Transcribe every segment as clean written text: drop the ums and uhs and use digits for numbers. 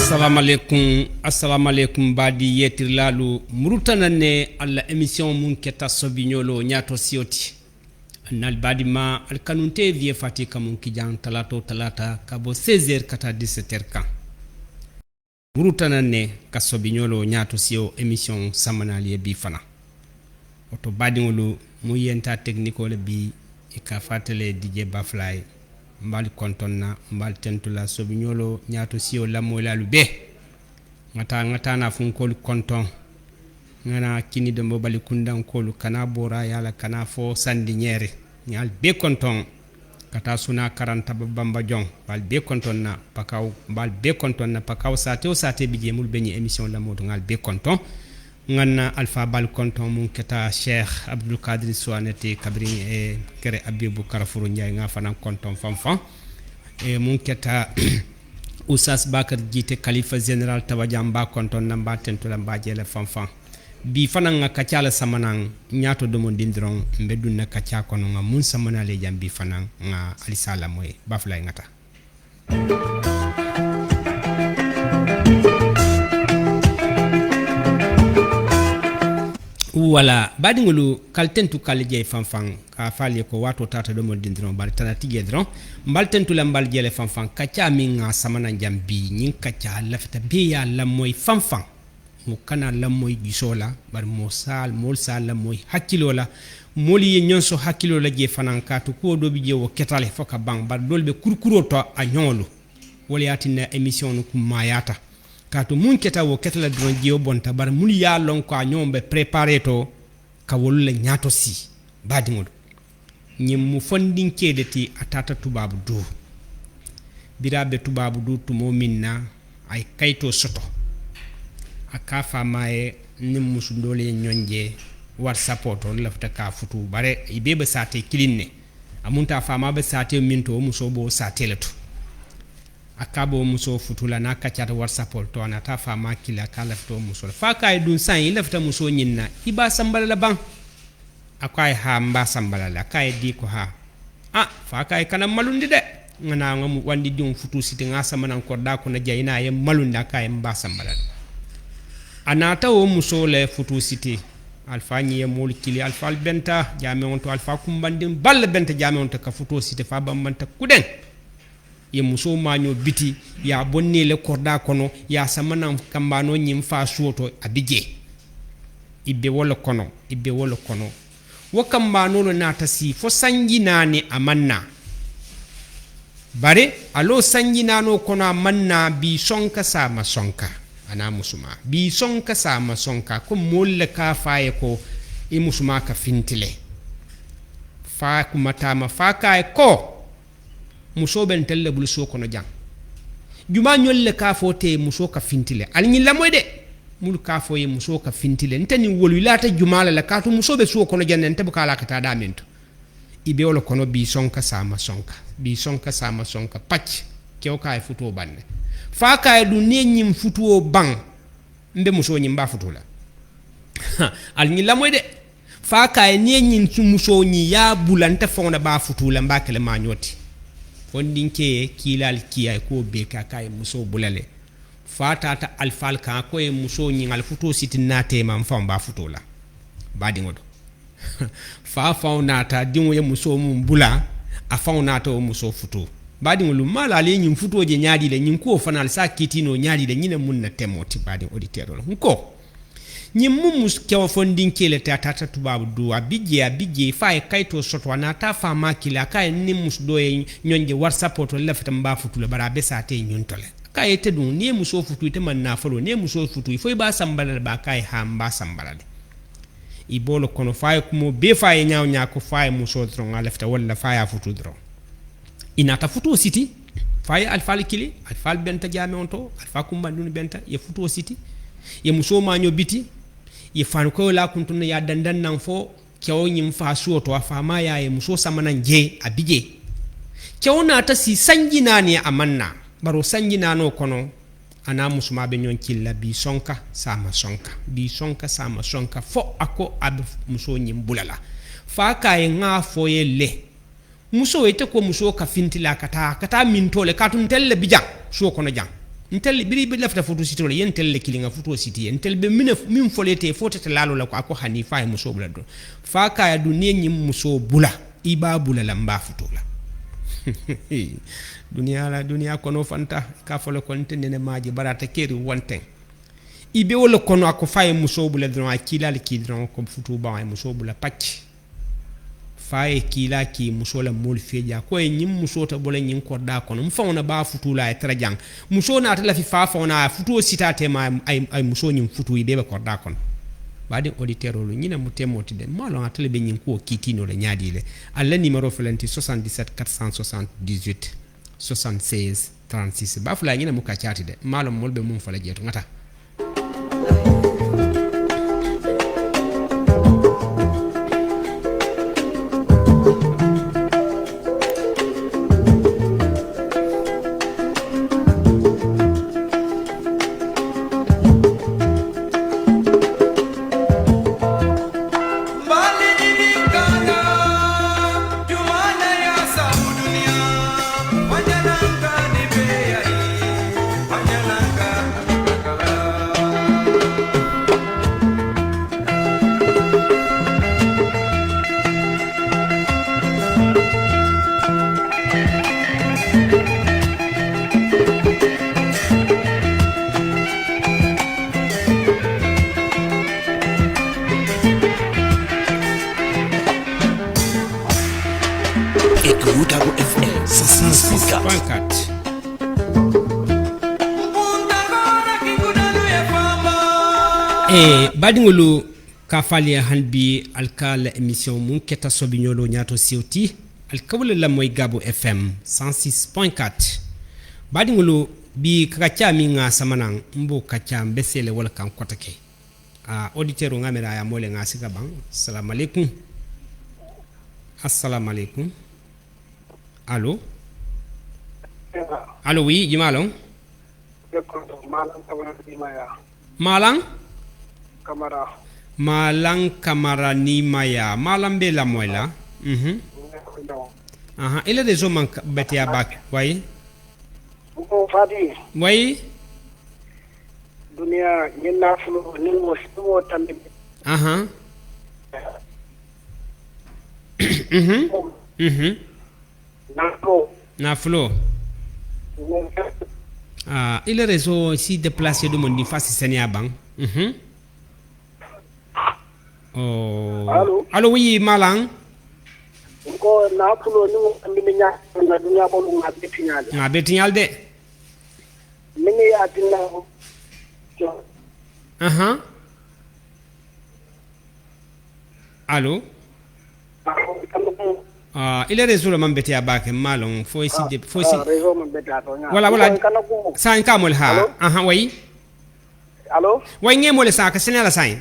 Assalamu alaikum, assalamu alaikum baadi yetirlalu murutanane alla émission mun keta sobiñolo ñaato siyoti nal baadi ma alkanunte vie fati kamun kijan talato talata kabo 16h kata 17h kan murutanane ka sobiñolo ñaato siyo émission samanali e bi fana oto baadiŋolu mu yenta technique le bi e ka fatele DJ Bafly mbal kontonna mbal tentula sobiñolo ñaato siyo lamoylalu be ngata ngata na funkolu konton ngana kini dombo bali kundankolu kana bora yala kana fo sandi ñeere ñal be konton kata suna karanta bamba jong bal be konton na pakaw bal be konton na pakaw sate o sate bi jemul be ñi émission lamodo ngal be konton nganna alpha bal konton mun keta Cheikh Abdou Kadir Souanete kabrin e kere Abibou Karafuru Ndiaye nga fana konton fanfan e mun keta Oustaz Bakar Jite Khalifa Général Tabajam ba konton na ba tentola ba jele fanfan bi fana nga kacala samanan ñaato domo dindron mbe dunna kaca kono nga mun samana le jam bi fana nga alisala moy baflay ngata. Wala baadiŋolu kaltentu kal je fanfan ka faale ko wato tata domo dindron bari tana tige dron mbal tentu la mbal jele fanfan kaca min nga samana jam bi ñin kaca lafita be ya la moy fanfan mo kana la moy gisola bari mo sal mol sal la moy hakkilo la moli ye ñonso hakkilo la je fanan ka to ko do bi je wo ketale foka bang bari dolbe kurkuro to a ñolu wala yatina émission no kum mayata kato mun keta wo ketala dron jiyo bonta bar mun ya lon ko a ñombe préparé to ka wolu la ñaato si baadiŋolu ñiŋ mu fondinkeede ti a taata tubaabu duu biraabe tubaabu duu tumoo miŋ na a ye kayitoo soto a ka faamaa ye niŋ musundoolu ye ñoŋ je WhatsApp to lafita ka futu bare i bee be saatee kiliŋ ne a munta a faamaa be saatee miŋ to wo musoo be wo saatee le to a ka bo muso futula na kaccata WhatsApp to anata fama kila ka lafito muso fa kay dun san i lafita muso nyinna i ba sambala la ban akoy ha mba sambala la kay di ko ha ah fa kay kana malundi de ngana ngam wandi dium futu siti nga samanan ko da ko na jayna ye malunda kay mba sambala anata wo muso le futu siti alfa ñi ye moolu kili alfa benta jame on to alfa kumbandin balla benta jame on to ka futu siti fa bambanta kuden ye muso maño biti ya bonni le korda kono ya samanan kambano ñim fa suoto abije ibbe wala kono ibbe wala kono wo kambano lo nata si fo sanji nani amanna bare alo sanji nano kono amanna bi sonka sama sonka ana musuma bi sonka sama sonka ko molle ka faye ko e musuma ka fintile fa kumatama fa kay ko muso ben telle bul so kono jang juma ñolle ka fo te muso ka fintile al ñi lamoy de mul ka fo ye muso ka fintile nteni wolu lata juma la ka to muso be so kono jang nte bu kala kata da mento ibe wala kono bi sonka sama sonka bi sonka sama sonka pac kew kay futo banne fa kay du ne ñim futuo bang mbe muso ñi mba futu la al ñi lamoy de fa kay ne ñin muso ñi ya bulante fona ba futu la mbakele ma ñoti fondinke kilal kiya ko be ka kay muso bulale fatata alfal kan ko e muso nyingal futo sitinate ma fam ba futo la badi ngodo fa fa nata dingo ye muso mum bula a fa nata o muso futo badi ngolu mala le nyim futo je nyaadi le nyim ko fanal sa kitino nyaadi le nyine mun na temoti badi auditeur ko ñim mum kew fondinke le tata tubabu du abije abije fa e kayto soto anata fa makila kay ni mus do e ñonje WhatsApp to lafta mba futu le bara be sate ñontole kay te dun ni muso futu te man na falo ni muso futu fo ba sambala ba kay ha mba sambala de i bolo kono fa ko mo be fa e nyaaw nyaako fa e muso dron lafta wala fa ya futu dron inata futu siti fa e alfa kili alfa benta jame on to alfa kumbandun benta ye futu siti ye muso maño biti ye fan ko la kuntun ya dandan nan fo kew nyim fa suoto afa ma ya ye muso samanan je abije kew na ta si sanji nani amanna baro sanji nano kono ana musuma be nyon killa bi sonka sama sonka bi sonka sama sonka fo ako ab muso nyim bulala fa kay nga fo ye le muso ite ko muso ka fintila kata kata mintole katun telle bijang so kono jang Ntel biri bi lafta futu sitole yen tel kilinga futu siti ntel be min folete fotete lalo la ko ako hanifa e muso bula do fa ka ya du ne nyim muso bula iba bula la mba futu la. Dunia la dunia kono fanta ka folo konte nene maji barata keri wonten ibe wala kono ako fa e muso bula dron akila le kidron ko futu ba e muso bula pacc fa e kila ki muso la mol feja ko e nyim muso ta bola nyim ko da kono mfawna ba futu la e trajang muso na ta la fi fa fawna futu sitate ma ay muso nyim futu ibe be ko da kono badi auditeur lu nyina mutemoti de malo atele be nyim ko kitino le nyaadi le alla numéro felanti 77 478 76 36 ba fula nyina muka chati de malo molbe mum fala jeeto ngata. Badiŋolu ka faaliya han bi alka la émission mun keta sobiñolo ñaato sewti alkawle la moy Gabo FM 106.4 badiŋolu bi kaka min ŋa samanan mbo kaca mbesele wala kan kotake a auditeur ŋa mera ya mole ŋa sika ban. Assalamu alaikum. Assalamu alaikum. Allo. Allo oui jimalon. Malang Kamara. Malang Kamara ni maya. Malang be la moela. Aha, il est des hommes bete abak. Oui. Bon Fadi. Oui. Dunia nyina fulu ni mo mo tambi. Aha. Naflo. Ah, il est réseau si déplacé de mon face Seigneur bang. Oh. Allô. Allô oui Malang. Ko nafulo ni andi mi nya na dunya bolu nga betinyal. Nga betinyal de. Mini ya tinna. Aha. Allô. Ah, il est réseau le mambete abak Malong faut ici faut ici. Réseau mambete to nya. Voilà voilà. Sa nka mol ha. Aha oui. Allô. Oui ngemo le sa ka sene la sai.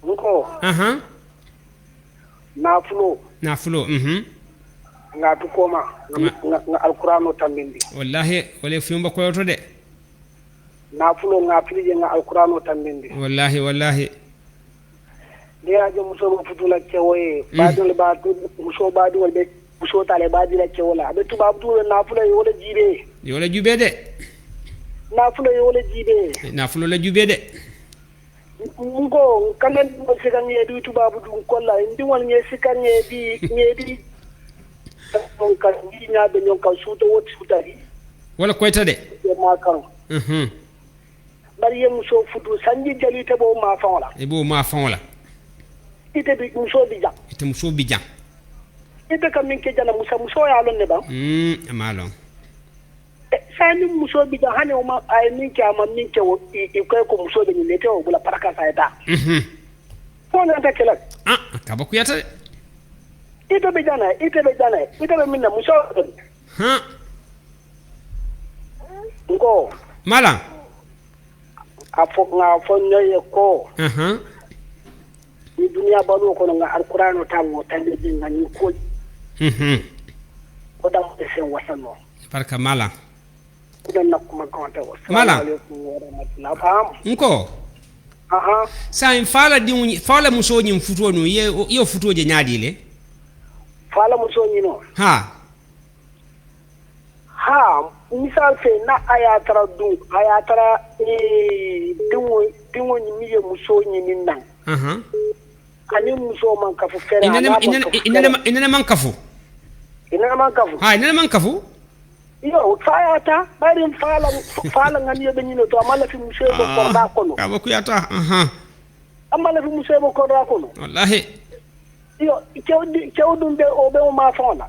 Nko. Aha. Nafulo. Nafulo. Nga tukoma nga alqur'ano tambindi. Wallahi wala fiumba koyoto de. Nafulo nga filije nga alqur'ano tambindi. Wallahi wallahi. Dia jo muso futula cewoye baadul ba muso baadul be muso tale baadila cewola be tubaab du nafulo yola jibe. Yola jube de. Nafulo yola jibe. Nafulo la jube de. Ngo kanen mo sikan ngedi tubabu dun kolla ndi won nge sikan ngedi ngedi on ka ndi nyaabe nyon ka suuto wot suutari wala koyta de ma kan bari ye muso futu sanji jali te bo ma fa wala e bo ma fa wala ite bi muso bi jang ite muso bi jang ite kam min ke jana musa muso ya lon ne ba ma lon sani muso bi da hane o ma ay min ke ama min ke o i ko ko muso be ni lete o bula paraka sa eta fo na ta kala ah ka ba ku yata ite be jana ite be jana ite be min na muso ha ngo mala a fo nga fo nyoye ko ni dunia balu ko nga alqur'ano tango tande nga ni ko ko dam sen wasano barka mala Mala. Nko. Aha. Sa fala di fala muso nyi mfutuo no ye yo futuo je nyaadi le. Fala muso nyi no. Ha. Ha misal fe na aya tara dun aya tara dingo ni ye muso ñinin nan ani muso man kafu fere inene man kafu inene man kafu ha inene man kafu yo fayata bari fala ngani be ñino to amala fi muso bo korda kono ka bo kuyata amala fi muso bo korda kono wallahi yo cewdum be o be o ma fona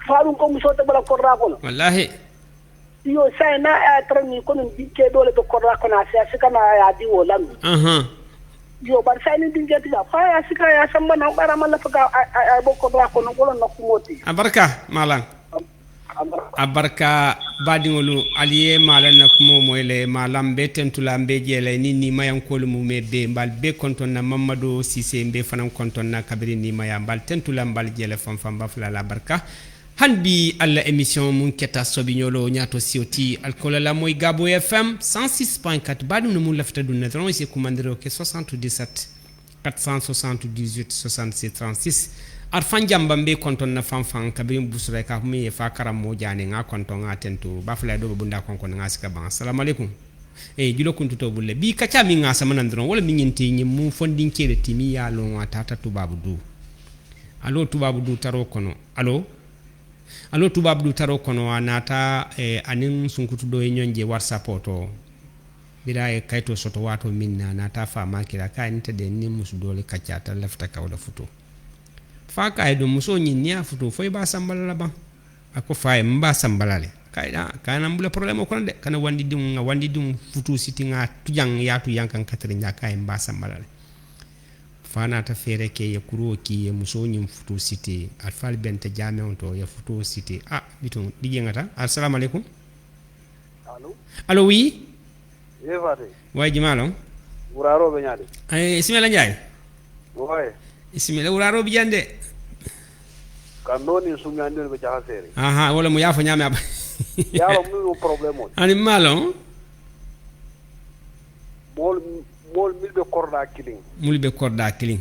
faalum ko muso te bala korda kono wallahi yo say na a trani kono dikke dole be korda kono a sika na ya di wo lam yo bar say ni dinge tiga fa ya sika ya samba na bara mala fa ay bo korda kono wala na kumoti abarka malang abarka badiŋolu ali ye malan na kumo moyle malam be tentula be jele ni ni mayankolu mu me be mbal be konton na Mamadou Cissé mbe fanan konton na kabiri ni maya mbal tentula mbal jele fam fam ba fula la barka han bi alla émission mun keta sobiñolo ñaato sioti alkola la moy Gabo FM 106.4 badu no mun lafta dun na dron se commandero ke 77 478 66 36 arfan jamba mbe konton na fanfan kabirin busura ka mi e fa karam mo jane nga konton nga tento ba fula do bunda kon kon nga sika ban assalamu alaikum e julo kuntu to bulle bi kacha mi nga sama nan dron wala mi nyinti nyi mu fondin kele timi ya lon atata tubabu du alo tubabu du taro kono alo alo tubabu du taro kono anata anin sunkutu do e nyonje WhatsApp to bira e kayto soto wato minna nata fa makira ka nte de ni musu dole kacha ta lafta kawla futo fa kay do muso nyi ni afuto foy ba sambala la ban ako fa mba sambala le kay da kana mbula problème ko de kana wandi dum nga wandi dum futu siti nga tujang yatu yankan katri nya kay mba sambala le fa na ta fere ke ye kuro ki ye muso nyi futu siti alfal bente jame on to ye futu siti ah biton dige ngata assalamu alaikum allo allo oui ye fate way jimalo wuraro be nyaade ay ismaila ndiaye way ismaila wuraro bi jande kanoni sumyande be jaxasere aha wala mo yafa nyame ab yalo mu problème on ani malo mol mol milbe korda killing mulbe korda killing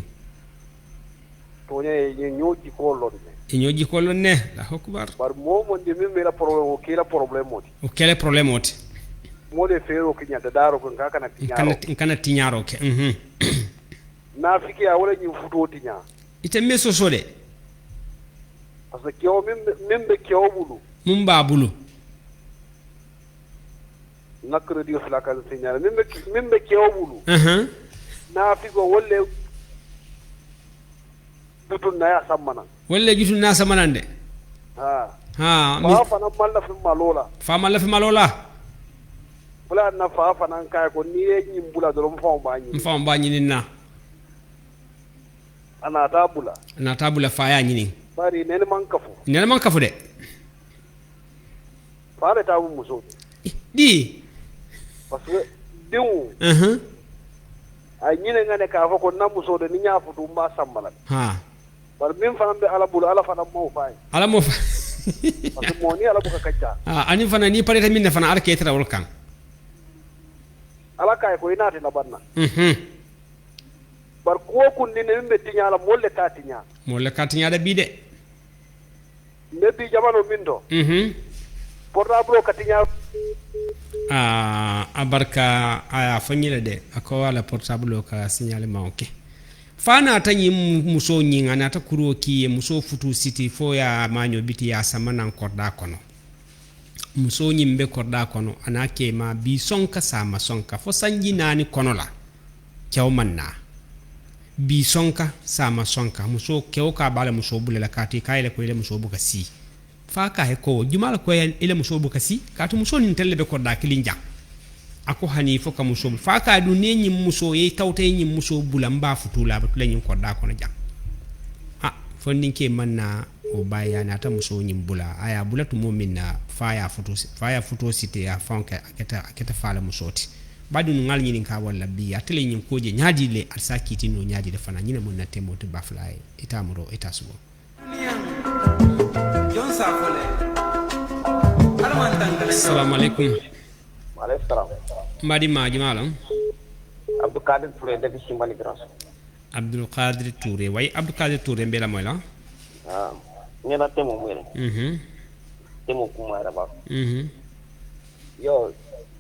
to nye nyoji ko lonne e nyoji ko lonne la hokbar bar mo mon de meme la problème o kila problème o o kele problème o mo de fero ki nyata daro ko ngaka na tinyaro kana tinyaro ke na fiki ya wala nyi futo tinya ite meso sole parce que kyo mimbe kyo bulu mumba bulu na credit fla kan signal mimbe kyo bulu na fiko wolle dutun na ya samana wolle gitun na samana de ha ha fa fa na malla fi malola fa malla fi malola bula na fa fa nan kay ko ni ye nyimbula do mfa mba nyi mfa mba nyi na ana tabula ana tabula fa ya nyini bari nene man kafu nene man kafu de faale tabu muso di parce que diw ay ñine nga ne ka fa ko na muso de ni ñaafu du ma sambala ha bar min fanam be ala bulu ala fanam mo fay ala mo fa parce que mo ni ala bu ka kacca ah ani fana ni pareta min ne fana ar ketra wol kan ala kay ko inaati la banna bar ko kun ni ne be tinya la molle ka tinya molle ka tinya da bi de ne bi jamano min do portable ka tinya ah abarka aya fanyile de akowa la portable ka signal ma okay fana tanyi muso nyinga na ta kuro ki muso futu siti fo ya manyo biti ya samana korda kono muso nyimbe korda kono anake ma bi sonka sama sonka fo sanji nani kono la kyaw manna bi sonka sama sonka muso kew ka bala muso bulela kati kayle ko ile muso buka si fa ka he ko jumal ko ile muso buka si katu muso ni telle be korda kilinja ako hani fo ka muso fa ka du ne nyi muso ye tawte nyi muso bula mba futu la ba tule nyi korda kono jang ah fondinke manna o baya na ta muso nyi bula aya bula tu mominna fa ya futu site ya fanka aketa aketa fa la musoti badu ngal nyi ka wala bi atele nyi koje nyaadi le alsa kiti no nyaadi le fana nyine mon na temo to bafla itamuro itasugo assalamu alaikum. Wa alaikum salam. Mbadi ma jimala Abdou Kadir Touré depuis Simbali Grand. Abdou Kadir Touré way Abdou Kadir Touré mbela moy la ah ngena temo moy. Temo kuma yɛrɛ ba. Yo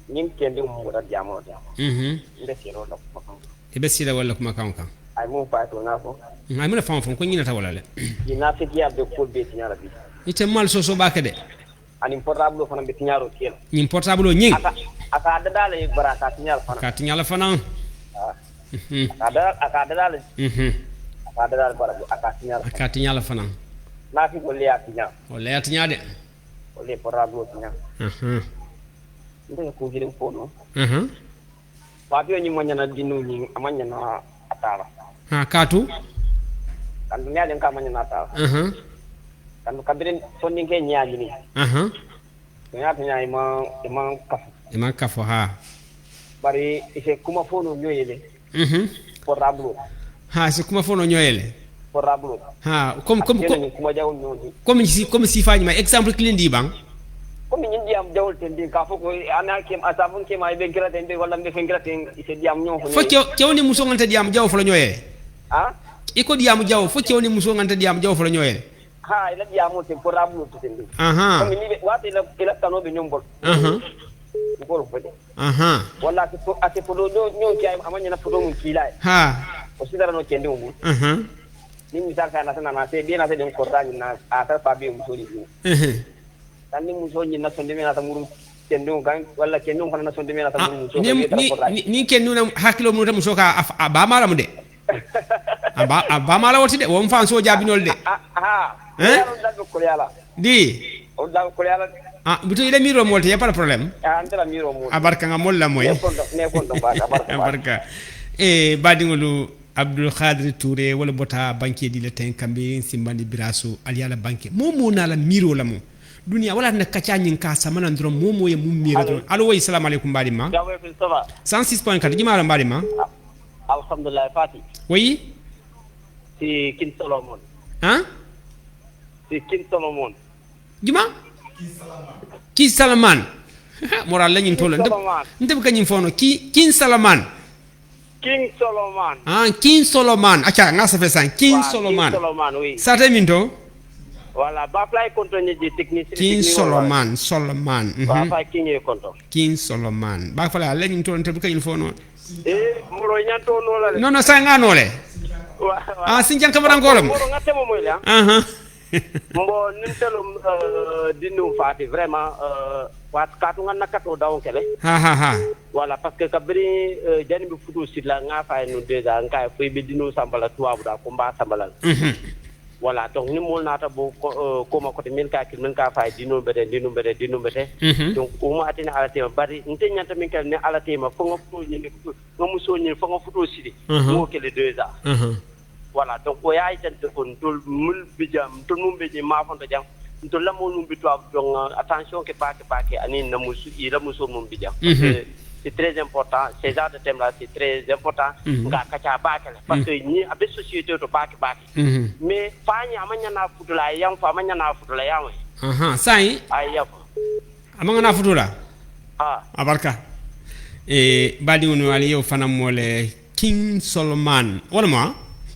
ñing kendi mu da jamo da. Nde sero la kuma kan. Ibe sila wala kuma kan kan. Ay mo fa to na fo. Ay mo fa fo ko ñina ta wala le. Ñina fitiya be ko be tiñara bi. Ite mal soso ba ke de. Ani portable fana be tiñaro tiel. Ñin portable ñing. Aka dada le baraka tiñal fana. Ka tiñal fana. Aka dada le. Aka dada le baraka aka tiñal. Aka tiñal fana. Na fi ko le ya tiñal. O le ya tiñal de. O le portable tiñal. Nde ko hirin fo no. Fabio ñi mañana dinu ñi amañana atala. Ha katu. Kandu ñaalen ka mañana atala. Kandu kabirin sonni ke ñaaji ni. Ñaata ñaay ma kafu. Ima kafu ha. Bari ise kuma fono ñoyele. Portable. Ha se kuma fono ñoyele. Portable. Ha comme kuma jaw ñoji. Comme si fañi ma exemple clindi bang. Comme ñin diam jawol ten din ka foko ana kem asafun kem ay be gira ten be wala be fen gira ten ise diam ñoo fo cewni muso nganta diam jaw fo la ñoyele. Ha iko diam jaw fo cewni muso nganta diam jaw fo la ñoyele. Ha ila diam ten portable to ten din. Comme ni be wati ila tano be ñombol. Ngol fo de. Wala ate fodo ñoo ci ay amaña na fodo mun kilay. Ha o sidara no cendi mun. Ni misal ka na sana na se bien na se den korta ni na ata fa be muso ni. Tandi muso ni na sonde mena ta murum kendu kan wala kendu kan na sonde mena ta murum muso ni kendu na hakilo mun ta muso ka ba mala mu de aba mala woti de won fan so jabinol de ha hein di on da ko yala ah buto ile miro molte y a pas de problème ah antela miro mo abarka nga molla moy ne ko do ba abarka e badingolu Abdul Khadir Touré wala bota banquier di le ten kambe simbandi biraso aliala banquier momo na la miro la mo dunia wala na kacha nyin ka samana ndro momo ye mum miro dron allo way salam alaykum balima 106.4 jima la balima alhamdulillah fati oui si King Solomon hein si King Solomon jima King Solomon moral la nyin tolo ndem ka nyin fono King Solomon King Solomon ah King Solomon acha nga sa fesan King Solomon King Solomon oui sate minto voilà ba play konto ñi technicien King Solomon Solomon ba fa King e konto King Solomon ba fa la lañu tolon te bu kayil fo non e moro ñanto no la non non sa nga no le ah sinjan kamara ngolam moro ngatte mo moy la mbo nintelum dinum fati vraiment wat katu nga nakato dawon kele ha voilà parce que kabri jani bi futu sidla nga fay no déjà nga fay be dinu sambala tuwabu da ko mba sambala voilà donc ni mol nata bo koma côté min ka kil min ka fay dinu bete donc o ma atina ala tema bari nte nyanta min kal ne ala tema fo nga futu ni nga muso ni fo nga futu sidi mo kele déjà voilà donc o yaay tante kon dol mul bijam to num be ma fonto jam to lamo num bi to donc attention que baake ani na musu ira muso mum bijam c'est très important ces genres de thèmes là c'est très important nga kacha baake la parce que ni abe société to baake mais fañi amanya na futula yam fa amanya na futula yam sai ay yam amanga na futula ah abarka e badi wonu ali yo fana mole King Solomon wala ma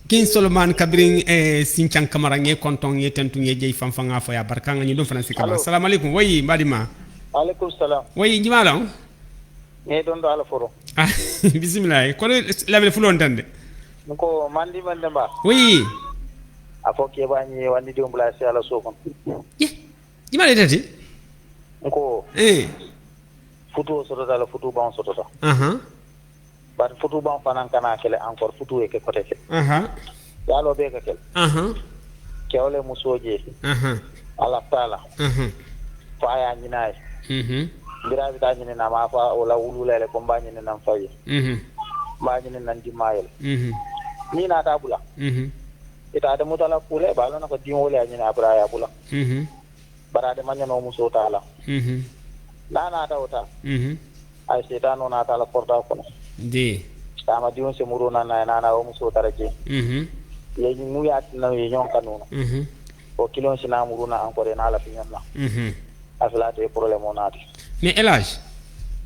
King Solomon kabirin Sincan Kamara nge konton nge tentu nge jey fanfanga fa ya barka nga ñu do fana sikaba assalamu alaykum way mbadima alaykum salam way njimala nge don do ala foro ah bismillah ko label fulon tande ko mandi mande ba oui afo ke bañi wandi dum bla si ala sokon ye jimala tati ko futu sotota la futu ban sotota bar futu ban fanan kana kele encore futu e ke côté ke yalo be ka kel kewle musoje ala tala fa ya nyinaay birabi ta nyina na ma fa wala wululele ko mba nyina nan fayi mba nyina nan dimayel ni na ta bula ita de mutala kule ba lona ko dimole ya nyina abra ya bula barade manyano muso tala na na ta wota ay setano na tala korda kono di sama dion se muruna na na o muso taraje ye mu ya na ye nyon kanuna o kilon sina muruna encore na la finyalla afla te problème on ati mais elage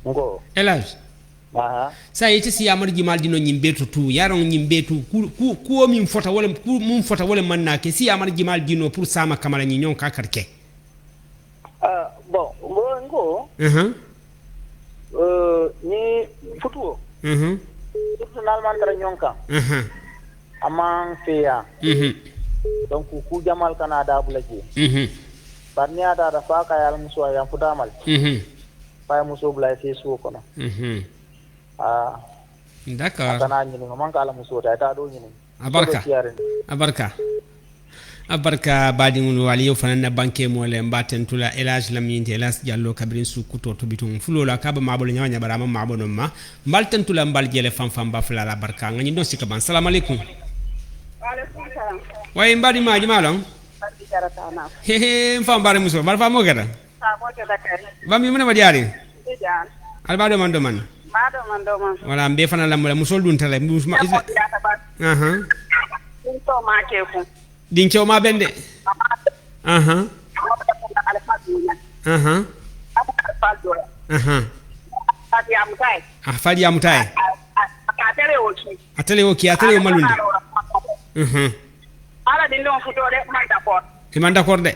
ngo elage aha sa yiti si amar jimal dino nyimbe tu yaron nyimbe tu ku ku min fota wala ku mum fota wala manna ke si amar jimal dino pour sama kamara nyi nyon ka karke Bon ngo ni futuo surtout nalman tara ñonka aman feya donc ku jamal kana dabula je bar ni ada da fa ka yal muso ya fudamal fa muso bula se su kono d'accord kana ñini man kala muso ta ta do ñini abarka abarka abarka baadiŋolu wali yo fanaŋ na banke mo le mbaten tula elage lamiyinti elage jallo kabirin su kuto to bitun fulo la kaba maabolo ñawa ñabara ma maabo non ma mbal tentula mbal jele fam fam ba fula la barka ŋañi don sika ban salam alaikum. Wa alaikum salam. Way mbadi ma jima lon he he mfam bare muso bar fa mo gata mo gata kay bambi muna badiari alba do man do man ma do man do man wala mbe fana lamula musol dun tala musma aha to ma ke ku din cew ma bende aha aha aha fadi amutay atele oki atele o malundi ala din don futo de man d'accord e man d'accord de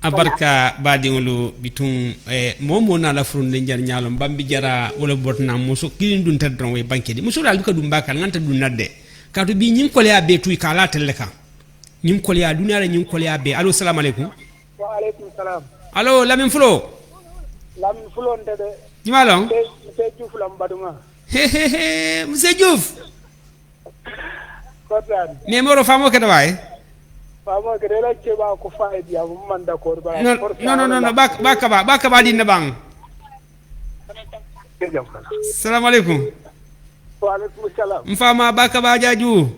Abarka baadiŋolu bitun moo moo na la furunde jar ñaalom bambi jara wala botna muso kilin dun tad don way banque di muso dal ka dum bakal nganta dun nadde kaatu bi ñing koleya be tuy ka la telle kan ñing koleya dunya la ñing koleya be. Allo salam alaykum. Wa alaykum salam. Allo Lamin Fulo. Lamin Fulo ndede jimalon te Diouf lam baduma he he he monsieur Diouf ko tan ne moro famo ke daway famo ke la ceba ko faidi am man d'accord ba non non non ba ka ba dinna bang. Salam alaykum. Wa alaykum salam. Mfama ba ka ba jaaju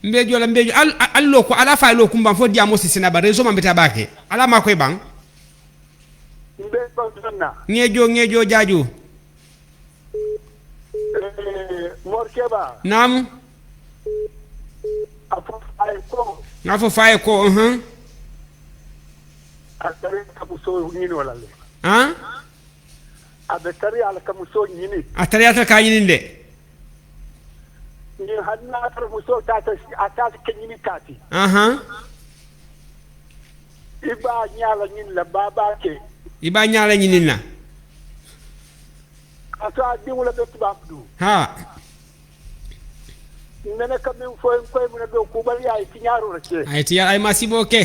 mbe jola mbe allo ko ala fa lo kumba fo diamo sisina ba rezo man beta bake ala ma koy bang mbe ko donna ngejo jaaju Mor Keba nam afo fay ko ngafo fay ko atari kamuso ñini wala le han abe tari ala kamuso ñini atari ata ka ñini de ni hanna tar muso tata atata ke ñini tati iba ñala ñin la baba ke iba ñala ñini na ata di wala be tubaab du ha nene kam min fo en koy mun do ku bal yaay ci ñaaru la ci ay ti ay masibo ke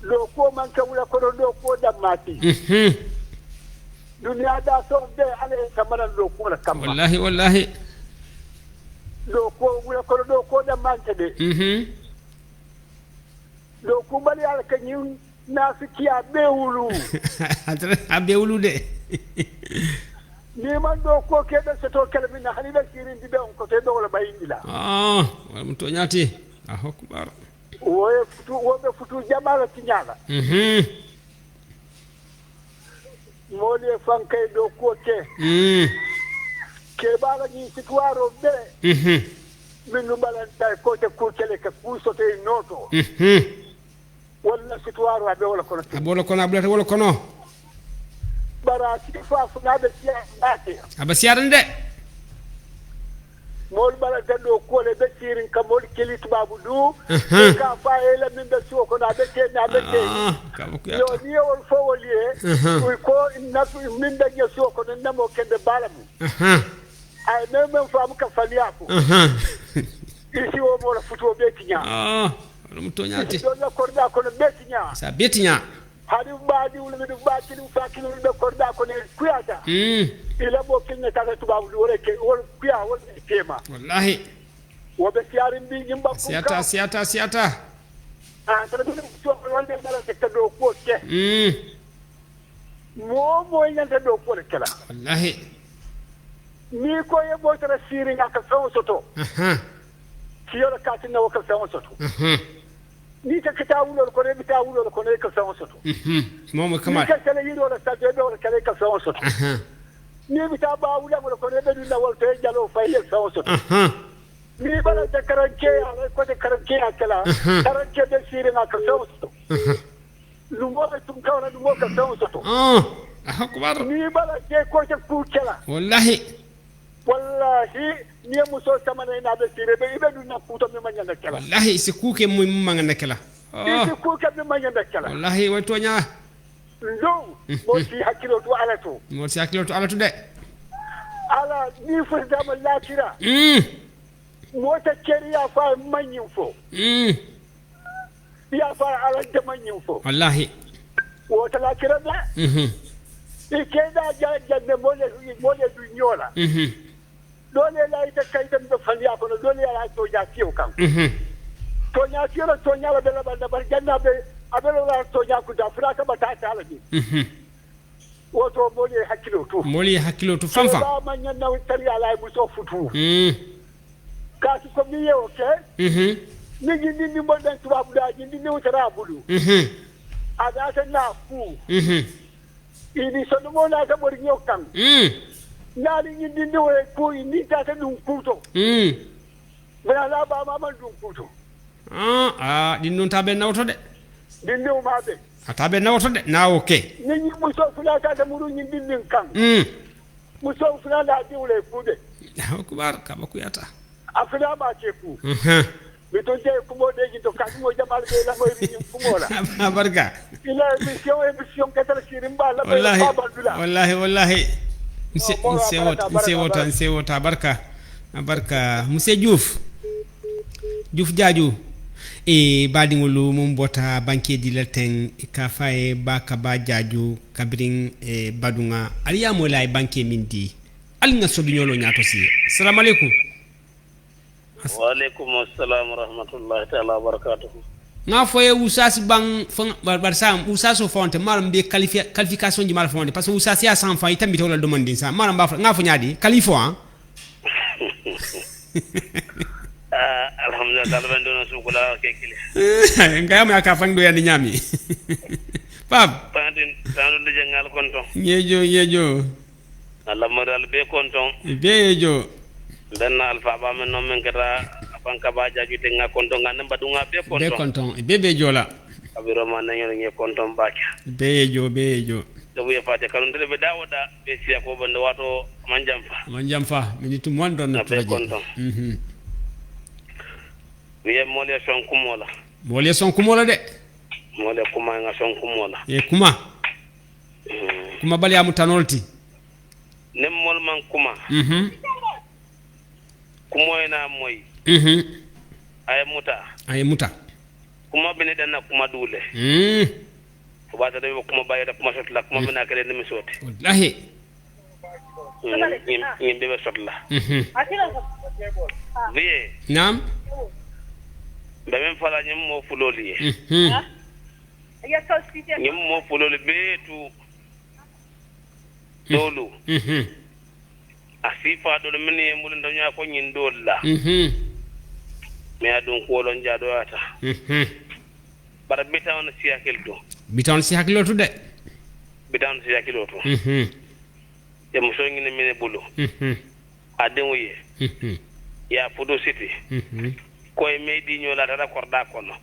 do ko man ka wala ko do ko damati dunya da so be ale kamara do ko la kam wallahi wallahi do ko wala ko do ko damante de do ku bal yaay ka ñi na fi ki a be wulu a be wulu de ni man do ko ke be seto kala min na hani be sirin di be on ko te do wala bayindi la ah wala mu to nyaati ah akbar wo futu wo be futu jamala ti nyaala moli fan kay do ko ke ke bala ni situaro be min no balanta ko te ko kele ka ku sote noto wala situaro abe wala kono abe wala kono abulata wala kono bara sifa funa be siya aba siyarande mol bala do ko le be sirin ka mol keli tubabu du ka fa ele min be suko ko na be te na be te yo ni wol fo wolie ko na min be je suko ko na mo kende balamu ay mem fam ka faliya ko isi wo mo la futu be tinya ah dum to nyaati do la korda ko be tinya sa be tinya hadi baadi wul mi baati lu fakil be korda ko ne kuyata ila bo kinne ta tubabu du wala ke wol kuya wol tema wallahi wo be siyarin bi nyimba ko siata siata siata ah tan do so wonde dara te do ko ke mo mo nyanta do ko le kala wallahi ni ko ye bo tara sirin aka fewo soto siyora katina wo ka fewo soto ni ta kita wulo ko ne bita wulo ko ne ka fewo soto mo mo kama ni ka tele yiro la sa be wala kale ka fewo soto Ni bɛ taa ba wula kɔnɔ e bɛ dun na wari to e jalo fa ye fɛn o sɔrɔ. Ni bala tɛ karancɛ ala ko tɛ karancɛ a kɛla. Karancɛ bɛ siri na ka fɛn o sɔrɔ. Lumɔ bɛ tun kaw na lumɔ ka fɛn o sɔrɔ. Akbar. Ni bala tɛ ko tɛ ku kɛla. Wallahi. Wallahi ni ye muso samana ina bɛ siri i bɛ dun na ku to min ma ɲana kɛla. Wallahi si ku ke mu mangana kɛla. I si ku ke min ma ɲana kɛla. Wallahi wa tonya. Ndon mo si hakkilo to ala to. Mo si hakkilo to ala to de. Ala ni fudama lakira. Mota keriya fa manyin fo. Ya fa ala de manyin fo. Wallahi. Wota lakira da. Ikeda ja mole du nyola. Dole la ita kaita mbe falia kono dole ala to ja tiyo kan. To nya tiyo to nya la bela banda bar janna be abelo la to nya ku da fura ka bata ta ala ni. Woto mole hakkilo to. Mole hakkilo to fanfa. Ba manyan na tari ala muso futu. Kasi ko mi ye o ke. Ni ni ni bondan tubabu da ni ni utara bulu. Ada ta na ku. Ini sonumo na ta bori nyokan. Nali ni ni we ku ni ta ta dun kuto. Wala la ba ma man dun kuto. Ah din non ta be nawto de. Din ni ma be. Ata be nawto de na okay. Ni ni muso fula ta ta muru ni din din kan. Muso fula la di wule ku de. Akbar ka ba ku yata. Afina ba ce ku. Bito je kumo de jito ka mo jamal be la moy ni kumo la. Barka. Ila mission ka tar sirin ba la ba ba wallahi wallahi. Nse wota barka. Barka Monsieur Diouf. Diouf Diadio. E badingolu mum bota banquier di latin ka faye ba ka ba Diadio kabirin e badunga aliya mo lay banquier min di. Al nga sodu nyolo nyaato si. Assalamu alaikum. Wa alaikum assalam wa rahmatullahi ta'ala wa barakatuh. Nga foye usas bang bar sam usas o fonte malam be qualification di mal fonte parce que usas ya sans fa itambi to la demande sa malam ba nga fo nyaadi qualifo han. Alhamdulillah ben dono sukula kekile. Ngayam ya ka fang do ya ni nyami. Pap pandin tandu de jangal konton. Yejo. Allah moral be konton. Be yejo. Benna alpha ba men non men kata banka ba jaaju te nga konton nga namba dunga be konton. Be konton be be jola. Abiro man nañu ngi konton ba be yejo. Do bu faate kanun be dawoda be siya ko bande wato manjamfa mi tum won don na be konton. Wiye mole son kumola. Mole son kumola de. Mole kuma nga son kumola. E kuma. Kuma bali amu tanolti. Nem mol man kuma. Kumo ina moy. Ay muta. Kuma bene dana kuma dule. Ko ba ta de kuma bayata kuma sotla kuma bena kele ni sote. Wallahi. Ni be sotla. Wiye. Nam. Be men fala nyim mo fuloli. Nyim mo fuloli be tu dolu. Asifa dolu min e mulun dañu ko nyin dolla. Me adun ko lon jaado ata. Bara bitan si hakel do. Bitan si hakilo to de. Bitan si hakilo to. E muso ngi ne mine bulu. Aden wiye. Ya fudo city. Ko e medi nyola tata korda kono.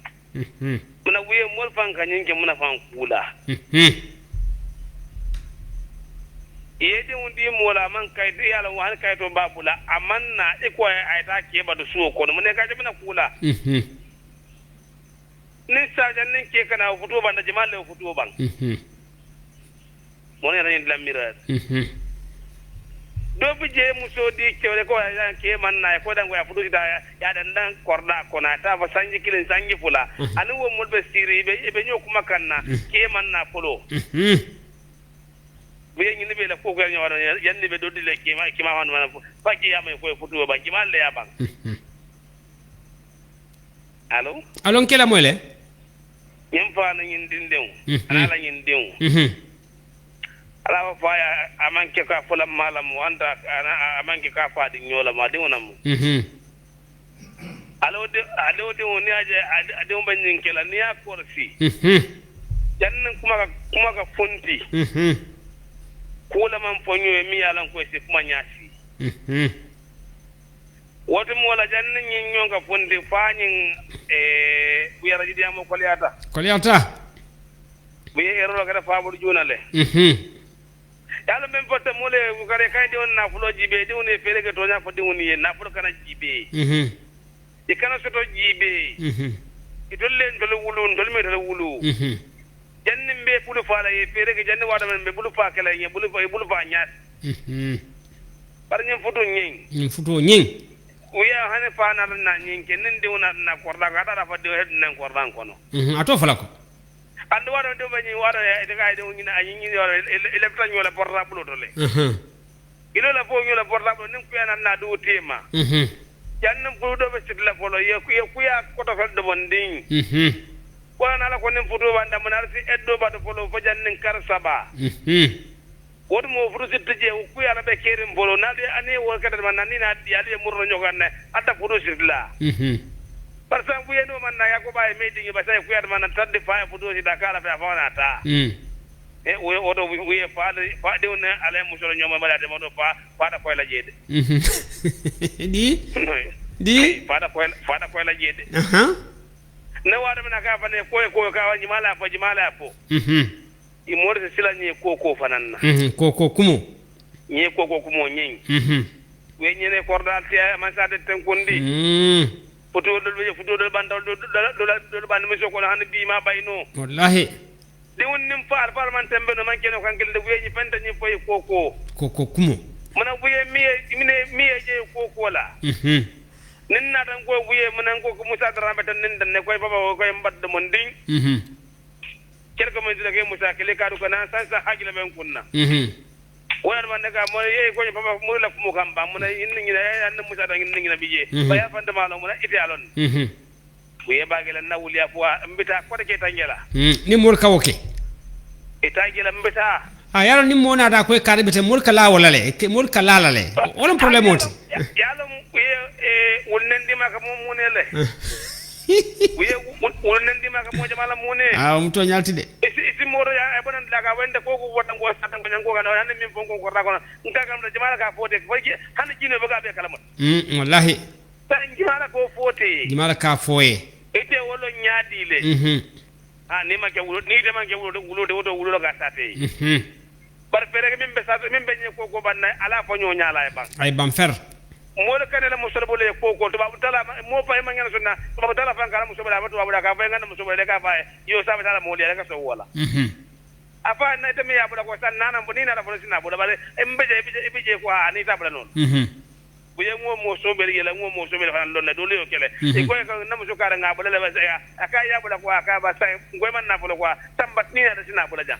Muna wiye mol fanka nyinke muna fan kula. Yede wundi mola man kay de yalla wan kay to babula amanna e ko ayta ke ba do suwo kono mun ka jabina kula. Ni saja nin ke kana futo ban da jamal le futo ban. Mon era ni lamira. Do bi je muso di kewle ko ya ke man na ko dango ya futo da ya dan dan korda kona ta fa sanji kilin sanji fula ani wo mol be siri be nyokuma kanna ke man na polo. Buye ni be la ko ko nyawa yanni be dodile kima kima wan wan fa ki ya may ko futu ba kima le ya bang. Allo allo kela moyle nyim fa na nyin dindew ala la nyin dew ala fa ya amanke ka fula malam wanda amanke ka fa di nyola ma de wonam allo de allo de woni aje ade on banyin kela ni ya korsi jannan kuma ka fonti Kula man fonyo mi yalan ko se kuma nyasi. Woto mo la janni nyonga fonde fañin buyara jidi amo koliyata. Koliyata. Buye erro kada faabul junale. Yalo men fotta mole kare kay de on nafulo jibe de on fere ke tonya fodi on ye nafulo kana jibe. E kana soto jibe. Itolle ndol wulu ndol me dol wulu. Janni mbe bulu faala ye fere ke janni wada men be bulu fa kala ye bulu fa bulu fa nyaat. Bar nyim futu nyin. Nyim futu nyin. Uya hane fa na na nyin ke nin de wona na korda ga dara fa de hed nan korda kono. Ato fala ko. Ando wado do bani wado e ga de ngina anyi ni wado elefta nyola portable to le. Ilo la fo nyola portable nin kuya na do tema. Jannam ko do be sitla folo ye kuya koto fel do bondin. Wona la ko nin futu banda mun arsi eddo ba do folo fo jannin kar saba. Wodu mo futu sitte je kuya la be kerim folo na de ani wo kata man nani na di ali murno nyogan adda futu sitla. Par exemple yeno man na yakoba e meeting ba say kuyat man tadde fa futu si Dakar fa fa ta. E o odo wiye fa fa de on ala musolo nyoma ba de mo fa fa da koy la jede. Di di fa da koy la jede. Ne wada men ka fa ne koy ko ka wani mala fa jimala fo. I morse sila ni ko ko fananna. Ko ko kumo. Ni ko ko kumo nyin. We nyene kordal te man sa de ten kondi. Futu do bandal do do ban mi soko han bi ma bayno. Wallahi. Di won nim faal faal man tembe no man keno kankel de weñi fenta ni foy koko. Koko kumo. Mana buye miye je koko la. Nin na tan ko buye manan ko Musa Dramé tan nin dan ne koy baba koy mbad mon ding. Quelque mo dina ke Musa kele ka du kana san sa hajila ben kunna. Wona man daga mo ye ko papa mo la mo kam ba mo na inni ngina ya an Musa tan inni ngina bije. Ba ya fanta malo mo na ite alon. Buye bagela na wuliya fo mbita ko de tangela. Ni mol ka woke. E tangela mbita. Ah yalo ni mo na da ko ka bete mol ka la wala le mol ka la la le. Wala problème oti. Yalo e wonnen dima ka mo munele. Wiye wonnen dima ka mo jamala mune. Ah um to nyalti de. Isi moro ya e bonan daga wende ko ko wodan go satan ko nyango kana hanne min fonko ko rakono nka kam da jamala ka fote ko hanne jino be ka be kala mon. Wallahi. Tan jimala ko fote. Jimala ka foye. Ite wolo nyaadi le. Ah ni ma ke wulo ni de ma ke wulo wulo de woto wulo ga sate. Bar fere min be sate min be nyi ko ko banna ala fo nyo nyaala e ban. Ay ban fer. Mo le kanela musolo bole ko ko to babu tala mo fa ma ngana sonna to babu tala fan kala musolo ba to babu da ka fa ngana musolo le ka fa yo sabe tala mo le ka so wala. Afa na te mi ya bula ko san nana mo ni na fo sina bula bare embeje ebije ko ani ta bula non. Buye ngo mo so bel yela ngo mo so bel fan lonna do le yo kele e ko ka na muso kara nga bula le ba ya aka ya bula ko aka ba sai ngoy man na fo ko tambat ni na sina bula jang.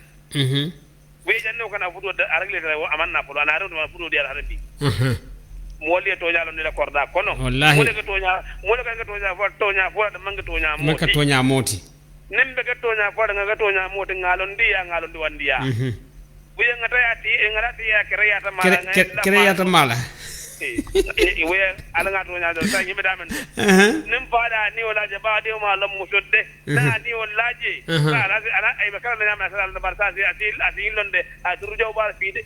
Buye janno kana fudo da aragle ta aman na fo ana rew ma fudo di ala harabi. Moli to nyalo ni la korda kono. Wallahi. Moli ka tonya moli ka tonya fo tonya fo da manga tonya moti. Manga tonya moti. Nembe ka tonya fo da nga tonya moti ngalo ndiya ngalo ndi wandiya. Buye ngata ya ti ngata ti ya kere ya ta mala. Kere ya ta mala. E we ala nga tonya do sa nyime damen. Nem fada ni wala je ba de ma lam musodde. Na ni wala je. Ala ala ay ba kala nyama sa ala barsa si asil asil londe a turjo ba fiide.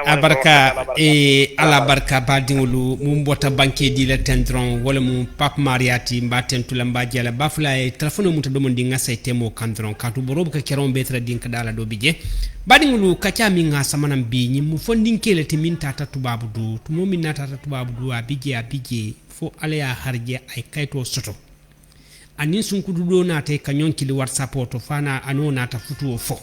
Abarka e ala barka badingolu mum bota banque di la tendron wala mum Pape Mariati mba tentula mba jala bafla e téléphone muta do mon di ngasa temo kandron katu borobu ka keron betra din ka dala do bije badingolu kacha mi ngasa manam bi nyi mu fondin kele te min tata tubabu du tumo min tata tubabu du a bije fo ala ya harje ay kayto soto anin sunkudu do na te kanyon kili WhatsApp to fana ano na ta futu fo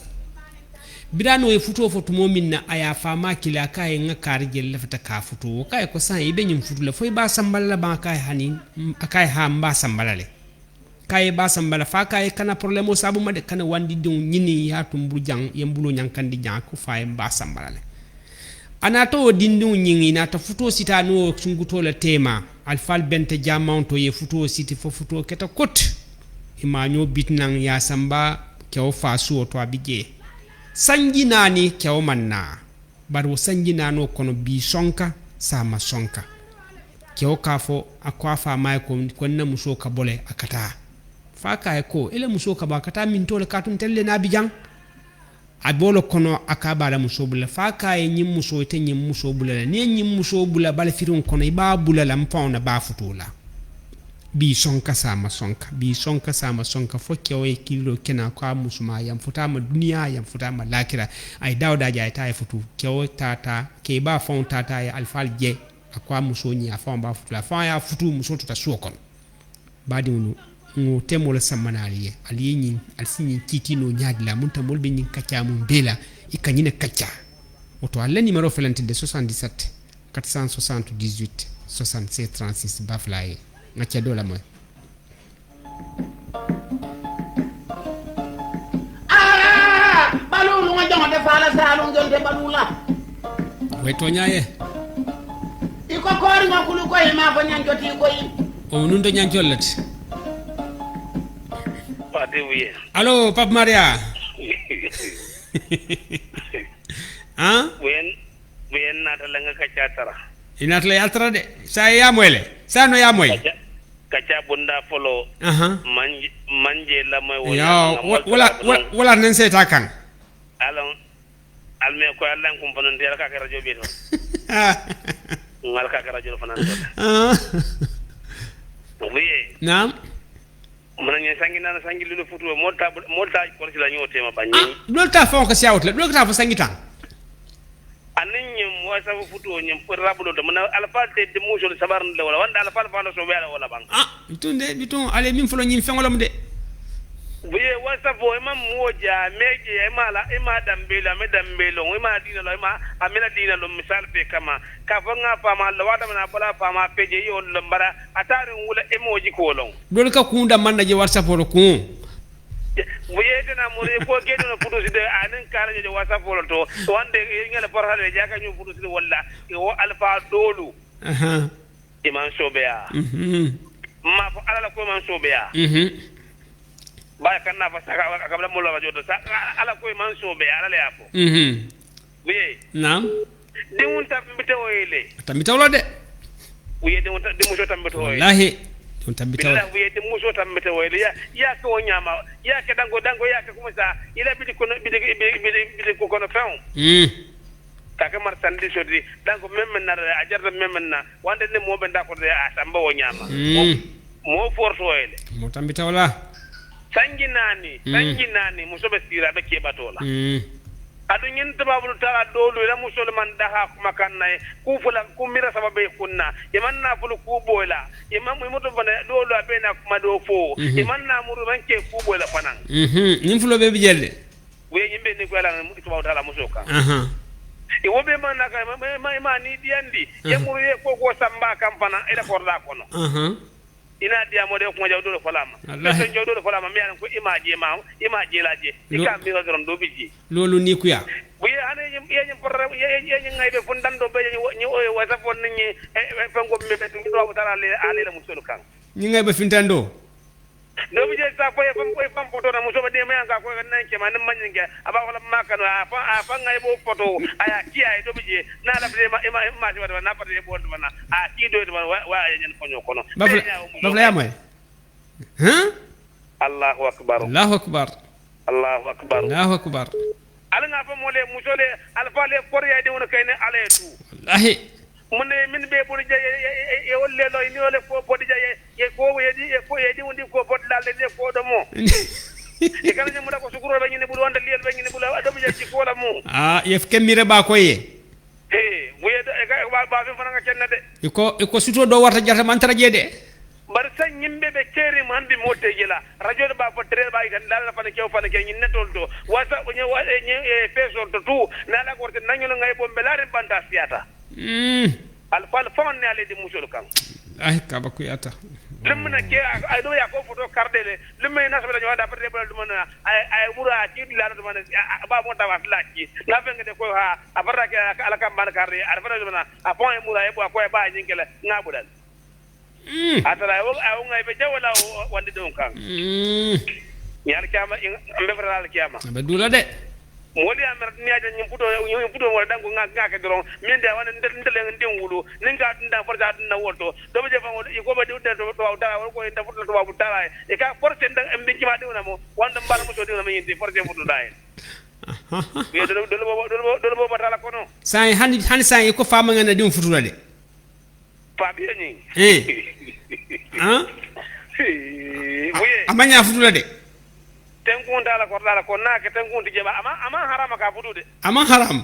birano e futu fo tumo min na aya fama kila kay nga karje lefta ka futu kay ko san ibe nyim futu le fo ba sambala ba kay hani akay ha mba sambala le kay ba sambala fa kay kana problème o sabu ma de kana wandi dum nyini ya tumbu jang yembulo nyankandi jang ko fa mba sambala le anato dindu nyingi na ta futu sitano sunguto le tema alfal bente jamanto ye futu siti fo futu keta kot imanyo bitnang ya samba kew fa suo to abije sanji nani kew manna baro sanji nano kono bi sonka sama sonka kew ka fo akwa fa mai ko konna muso ka bole akata fa ka ko ele muso ka ba kata min to le katun telle na bijang A bolo kono akaba la muso bula fa ka ye ñiŋ muso ite ñiŋ muso bula la niŋ ye ñiŋ muso bula balafiriŋ kono i b'a bula la nfaŋo na b'a futuu la bi sonka sama sonka bi sonka sama sonka fo kewo ye kililo kena ko a musuma yam futama duniya yam futama lakira ay dawda jaay ta futu kewo tata ke ba faŋo tata ye alfal je a ko a muso ñiŋ a faŋo b'a futu la faŋo ye a futu muso tuta suo kono baadiŋolu ŋo temol sammanali ye ali ye ñiŋ ali si ñiŋ kiitino ñaadi la munta moolu be ñiŋ kaccaa mum bee la i ka ñine kaccaa woto alla numéro felenti de 77 478 76 36 bafula ye ŋa ceddo la moy ah balulu ŋa joŋo te faala saalum jonte balula way toña ye i ko kooriŋo kulu koyi maa fo ñancotii koyi o nun to ñancol le ti. Allo Pape Maria. Hein? Wen nata la nga kacha tara. Inata la yaltara de. Sa ya moyle. Sa no ya moy. Kacha bunda folo. Manje la moy wala. Wala wala nen seta kan. Alon alme ko Allah kum fanan de ka ka radio be to. Ngal ka ka radio fanan to. Oui. Naam. Mana sangi nana sangi lulu futu molta molta korsi la nyote ma banyi lolta fon ko siawt la lolta fo sangi tan anin nyim wasa futu nyim rabulo do mana alfa te de muso sabar le wala wanda alfa fa no so wala wala bang ah bitunde bitun ale min folo nyim fengolom de wiye wasa fo imam moja meje imala ima dambelo me dambelo ima dina lo ima amina dina lo misal pe kama ka fo nga fama lo wada mana bala fama peje yo lo mbara atari wula emoji ko lon dol ka kunda manna je whatsapp ro ku wiye dina mo ko gedo no fudu side anin kala je whatsapp ro to wande ngala portale jaka nyu fudu side walla o alfa dolu iman sobeya ma fo ala ko man sobeya ba kan na fa saka kabla mo la joto sa ala ko man sobe ala le afo oui naam de won tambite oyele tambite wala de oui de won de muso tambite oyele wallahi don tambite wala oui de muso tambite oyele ya ya ko nyama ya ke dango dango ya ke kuma sa ila bidi kono bidi bidi bidi ko kono faw ta ka mar sandi sodi dango memmen na ajarda memmen na wande ne mo be ndako de asamba wo nyama mo forto oyele mo tambite wala sangi nani sangi nani muso be sira be kebatola adu nyin tababulu tara dolu la muso man daha kuma kanna ku fula ku mira sababe kunna yamanna fulu ku bola yamam muto bana dolu abena kuma do fo yamanna muru man ke ku bola fanan nim fulo be bijelle we yimbe ni ko ala mu tubabu tala muso kan e wobe man naka ma ni diandi yamuru ye ko ko samba kam fana ila korda kono ina diamo de ko jawdo falama so jawdo falama mi an ko imaje ma imaje laje ka mi rodron do biji lolu ni kuya bu ye ane ye ye porre ye ye ngaybe fon dando be ni o wasa fon ni fengo me be do tara ale ale la musolu kan ni ngaybe fintando do bije sa fo ye fam ko fam foto na muso ba de ma nga ko nan ke ma nan manyinge aba wala ma kanu afa ngaybo foto aya ki ay do bije na la de ma ma ma na pate bo do na a ki do do wa ya nyen fonyo kono bafla ya moy hein Allahu akbar Allahu akbar Allahu akbar Allahu akbar ala nga fa mole musole alfa le koriya de wona kayne ala tu wallahi mun min be buri je e wolle lo ni wole ko bodi je ye ko yedi e ko yedi wondi ko bod lalle de ko do mo e kala nyamu ko sukuro be nyine bulu wanda liyel be nyine bulu do je ci ko la mu ah yef kemire ba ko ye he wuye e ga ba fi fana nga kenna de iko suto do warta jarta man tara je de bar san yimbe be keri man bi mote jela radio ba fo tere ba kan dal fa ne kew fa ne ke nyine tol do wasa onye wa nye feso to tu na la ko te nanyo ngay bombe la banta siata alfal fon ne ale di musol kan ay kaba ku yata limna ke ay do ya ko foto cardele limna na sabela nyoda perte bol dum na ay ay mura ci la do man ba mo tawa la ci na fe ngede ko ha afarra ke ala kam ban carde arfara dum na a fon e mura e bo ko e ba nyinkele nga budal atara ay ay ngay be jawla wande dum kan yar kiyama ambe faral kiyama be dula de moli amar ni aja nyim puto wala dango nga nga ke doron min de wana ndel ndin wulu nin ga nda forza na woto do be fa wala ko ba de to to da wala ko nda forza to babu tara e ka force nda mbi ci ma de wona mo wanda mbal mo to de wona mo yindi force futu dai Yo dole bo batala kono. Sai hani sai ko fama ngana dim futula de. Fa bi ni. Ah? Oui. Amanya futula de. Tenkun dala ko dala ko na ke tenkun ti jeba ama harama ka futude. Ama haram.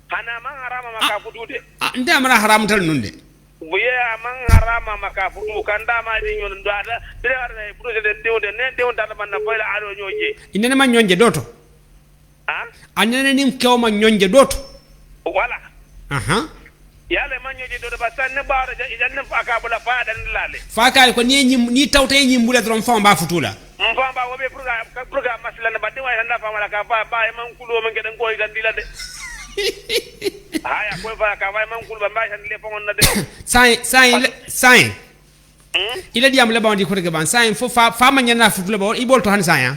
Hana ama harama ma ka futude. Ah nde amara haram tal nunde. Buye amang harama maka futu kanda ma di nyon do ada dire ada futu de diwde ne diwde ta man na foyla ado nyoje inene ma nyonje doto ah anene nim kewma nyonje doto wala aha yale ma nyoje doto ba sanne baara janne fa ka bula fa dan lale fa ka ko ni ni tawta e nyimbula dron fa ba futula mfa ba wobe program maslana ba de way handa fa wala ka fa ba e man kulo man geden ko dan dila de haya ko fa ka way man kulba mbay tan le fongon na de sai ila diam le bandi ko rege ban sai fo fa ma nyana futula ba i bolto han sai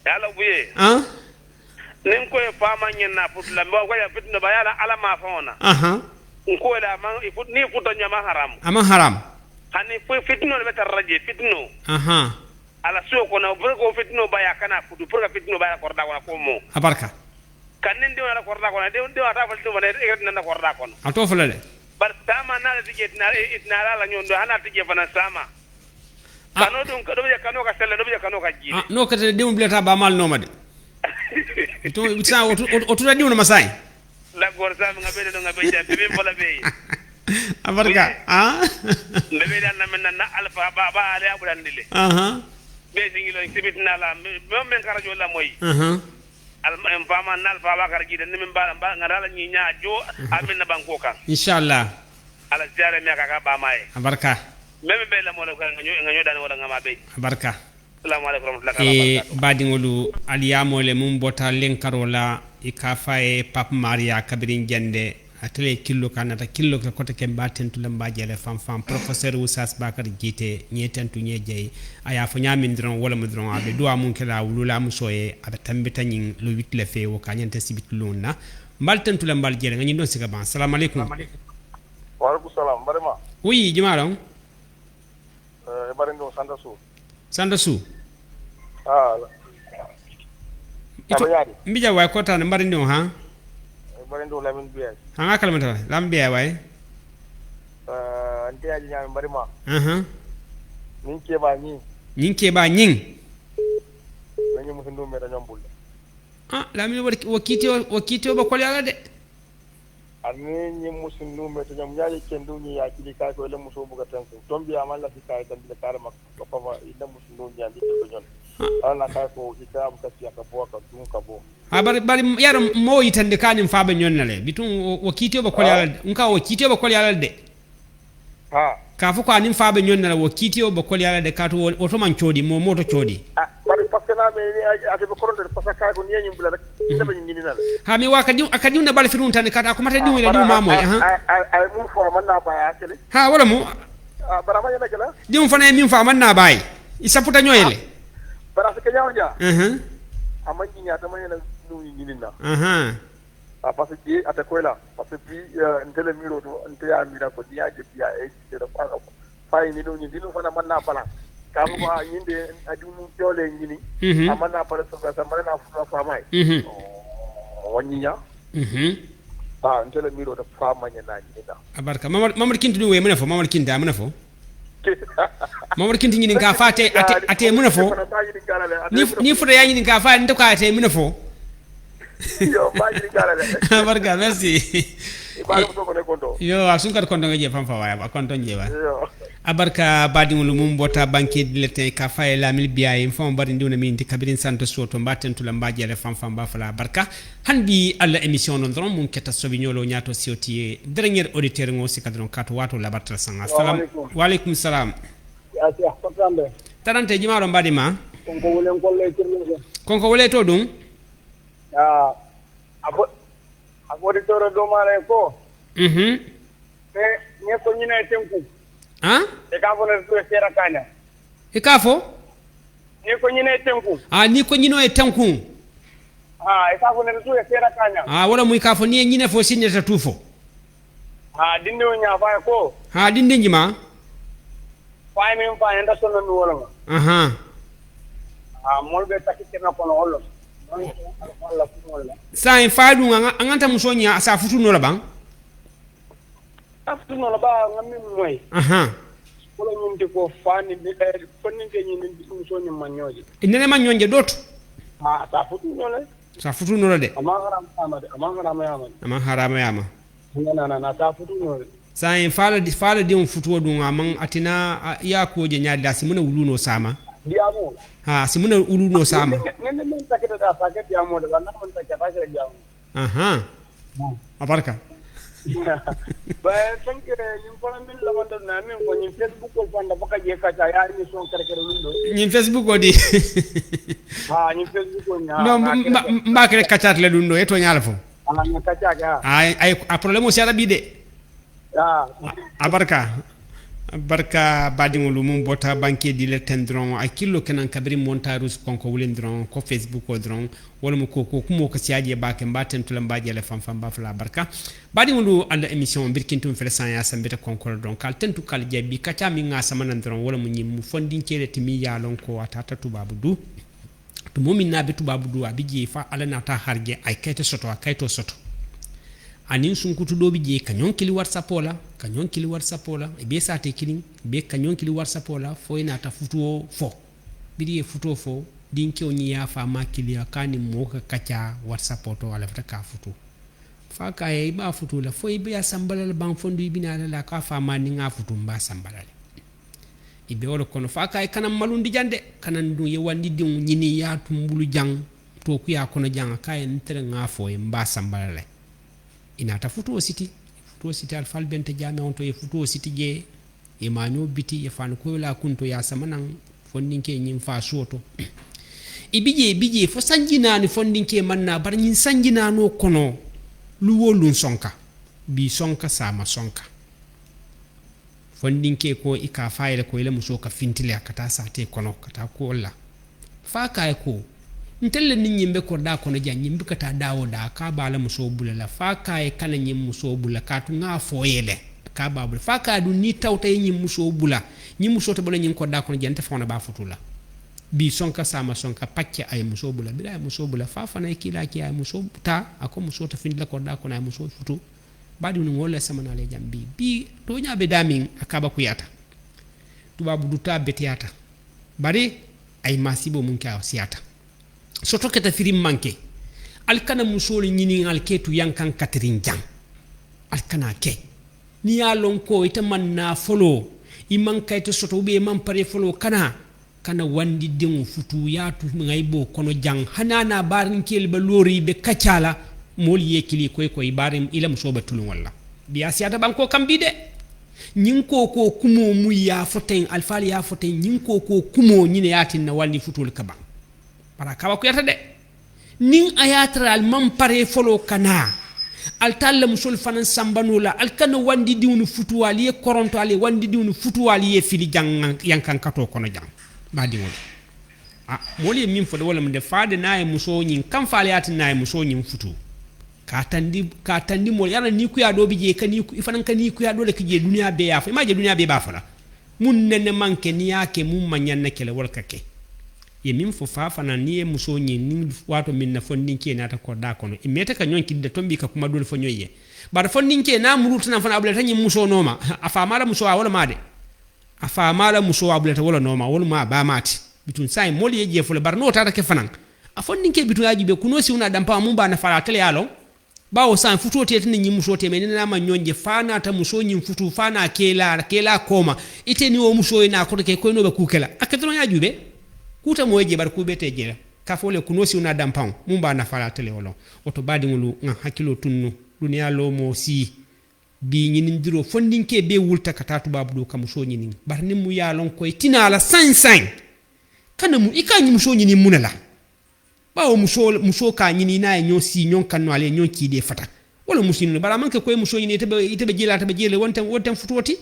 yalla buye ah nin ko fa ma nyana futula mbo ko ya fitna ba yala ala ma fona aha ko la man ni futo nyama haram ama haram hani fo fitno le betar raje fitno aha ala so ko na ko fitno ba ya kana futu pour ka fitno ba ya korda ko mo abarka kanin de wala korda kono de de wata falto wala e nana korda kono ato fulale bar sama na tije itna la nyondo hana tije fana sama kano dum ko do kano ka sella do kano ka jide no ka de dum bleta ba mal nomade to sa o tuta diwno masay la gor sama ngabe do ngabe ja be fola be abarka ah be dan na men na alfa ba ba ale abulandile aha be singilo sibitna la men karajo la moy aha al fama nal fa bakar gi den min ba ngara ñi ñaa jo amin na banko kan inshallah ala ziare mi aka ba may barka meme be la mo la nga ñoo dan wala nga ma be barka assalamu alaykum warahmatullahi wabarakatuh badingolu aliyamo le mum bota lenkarola e ka faye Pape Maria kabirin jende atele killo kanata killo ka kote ken batentu lamba jele fam fam professeur Oustaz Bakar Jite nyetentu nyeje aya fo nyamin dron wala mudron abe duwa mun kala wulula musoye abe tambita nyin lo wit le fe wo kanyante sibit lonna mbaltentu lambal jele ngani don sika ban assalamu alaykum wa alaykum salam barema oui jimaron barendo sanda su ah mbija way ko tan barendo ha barendo lamin biya hanga kalmata lam biya way ante aji nyaami barima aha nin keba nyin nin keba nyin nanyi musindu mera nyambulle ah lamin wakiti ba kwali ala de ani nyi musindu mera nyam nyaali kendu nyi yakili ka ko le muso buga tanku tombi amalla fi kay tan de karama ko fa ina musindu nyaali ko nyon ala kay ko ika am ka ka bo ka dun ka bo ha bari yaro mo yitande kanim faabe nyonnale bitun o kiito ba kwali ala nka o kiito ba kwali ala de ha ka fu ko anim faabe nyonnale o kiito ba kwali ala de ka to o to man ciodi mo moto ciodi ah bari parce que na me ate be koronde parce que kay ko ni nyum bula rek debe ni na le ha mi wa ka diw akadiw na bal firun tan ka ko mata diw le diw mamoy ha ay mu fo man na ba akele ha wala mu bara ma yana kala diw fana min fa man na bay isaputa nyoyele bara se ke nyaaw amanji nya tama yana nu nyinina aha a parce que ate koyla parce que ntele miro to nte ya mira ko dia je biya e de fa fa ni no nyindino fana man na bala ka mo ba nyinde adu mu jole nyini amana pare so ka samana na fu fa mai o nyinya ah ntele miro to fa manya na nyina abarka mamar kintu we mena fo mamar kinta mena fo mamar kinti nyini ka fa te ate mena fo ni fu ya nyini ka fa ndoka ate mena fo yo ba nyini kala le abarka merci yo asun kar kondo ngeje fam fa waya konto njewa abarka badiŋolu mum bota banque diletin ka faye lamil biya en fam bari ndiwna min ti kabirin santo soto mbaten tula mbajele fam fam ba fala barka hanbi alla émission non dron mum keta sobiñolo ñaato sioti dernier auditeur ngo sikadron kato wato labartal sanga salam wa alaykum salam tarante jimaro mbadima konko wolen kolle tirno konko wole to dum ah abo auditeur do mare ko e ne ko ñina tenku ah e ka fo ne to sera kanya e ka fo ni ko ñina tenku ah ni ko ñino e tenku ah e ka fo ne to sera kanya ah wala muy ka fo ni ñina fo signata tufo ah dindi o nya fa ko ha dindi njima fa mi fa nda sonno mi wala aha ah molbe takite na kono hollo Sa faadu nganta muso nya sa futu no la bang aftu no la ba ngami moy aha ko ñum te ko fani fonni ke ñi muso ñi manyoje nene manyonje dot ha sa futu no la sa futu no la de ama haram ama de ama haram yama ama haram yama na na na sa futu no sa en faala di on futu dum amman atina ya ko je nyaadi da simuna wuluno sama diamo ha simuna wuluno sama nene men takete da sakete diamo de wala mon takete ta diamo aha abarka ba tanke ñim fana min la wonde na min ko ñim Facebook ko fanda baka je ka ta ya ni son kere kere lundo ñim Facebook o di ha ñim Facebook o nya non mba kere kacat le lundo e to nyaala fo ala nya kacat ga ay ay a problème o siara bi de ah abarka barka badiŋolu mum bota banque di le ten dron a killo kenan kabiri montarus konko wulen dron ko Facebook o dron wala mo ko ko kumo ko siaje ba ke mbaten tulam baje le fam fam ba fala barka badiŋolu alla émission birkintum fele san ya sambita konko dron kal tentu kal jabbi kaca mi nga samanan dron wala mo nyim fondin cele timi ya lon ko atata tubabu du to momin nabe tubabu du abiji fa ala nata harje ay kayto soto ay kayto soto anin sunkutu do bi je kanyon kili WhatsApp la kanyon kili WhatsApp la e be sate kilin be kanyon kili WhatsApp la fo ina ta futuo fo biri e futuo fo dinke oni ya fa makili akani mo ka kacha WhatsApp to ala fata ka futu fa ka e ba futu la fo e be sambala la ban fondu bina la ka fa ma ni nga futu mba sambala e be wala kono fa ka e kanam malundi jande kanan dun ye wandi din nyini ya tumbulu jang to ku ya kono jang ka e ntere nga fo e mba sambala la ina ta futuo siti alfal bente jame on to e futuo siti je e manyo biti e fan ko la kunto ya samanan fondinke nyim fa soto e bije fo sanjinani fondinke manna bar nyin sanjinano kono luwolun sonka bi sonka sama sonka fondinke ko ika fayele ko ile muso ka fintile akata sate kono kata ko la fa kay ko ntelle ni nyimbe ko da kono jan nyimbe kata dawo da ka bala muso bula la fa kay kana nyim muso bula ka tu nga foyele ka babul fa ka du ni tawta nyim muso bula nyim muso to bala nyim ko da kono jan te fona ba futula bi sonka sama sonka pacce ay muso bula bila ay muso bula fa fana kila ki ay muso ta ako muso to findla ko da kono ay muso futu badi no wala sama na le jam bi bi to nyaabe damin akaba kuyata tubabu duta betiyata bari ay masibo mun ka siyata soto keta firim manke alkana musol nyini alketu yankan katrin jang alkana ke ni ya lon ko ita man na folo i man kayto soto be man pare folo kana kana wandi dingu futu yatu ngay bo kono jang hanana barin kel ba lori be kacala mol yekili koy koy barim ila musoba tulun walla biya siyata banko kambi de nyin ko ko kumo mu ya foten alfal ya foten nyin ko ko kumo nyine yatin na walli futul kaba para kawa ko yata de nin ayatra al man pare folo kana al talla musul fanan sambanola al kana wandi diwnu futu wali koronto ali wandi diwnu futu wali fili jang yankan kato kono jang ba diwon a moli min fo de wala mun de faade naay muso nyin kam faale yatin naay muso nyin futu ka tandi mol yana ni ku ya do bije kan ni ku fanan kan ni ku ya do le kije duniya be ya fa ma je duniya be ba fala mun nene manke ni yake mun manyan na kele wal kake ye min fo fa fana ni e muso nyin ni wato min na fondinke na ta ko da kono e meta ka nyonki de tombi ka kuma dole fo nyoye bar fondinke na muruta na fana abula tan muso noma afa mala muso a wala made afa mala muso abula ta wala noma wala ma ba mati bitun sai moli ye je fo bar no tata ke fanan a fondinke bitun aji be kuno si una dampa mun ba na fara tele yalo bawo san futo te tan nyi muso te men na ma nyonje fana ta muso nyin futu fana kela kela koma ite ni o muso ina ko ke ko no be kukela akadron ya jube kuta moye bar ku bete jera ka fole kuno si una dampan mun ba na fara tele wolo oto badi ngulu nga hakilo tunnu duniya lo mo si bi nyinindiro fondinke be wulta kata tubabu do kam so nyinin bar ni mu yalon koy tinala san san kana mu ika nyi muso nyinin munala bawo muso muso ka nyini na nyo si nyon kanu ale nyon ki de fata wala musinu bara manke koy muso nyini itebe jela tebe jele wonten wonten futuoti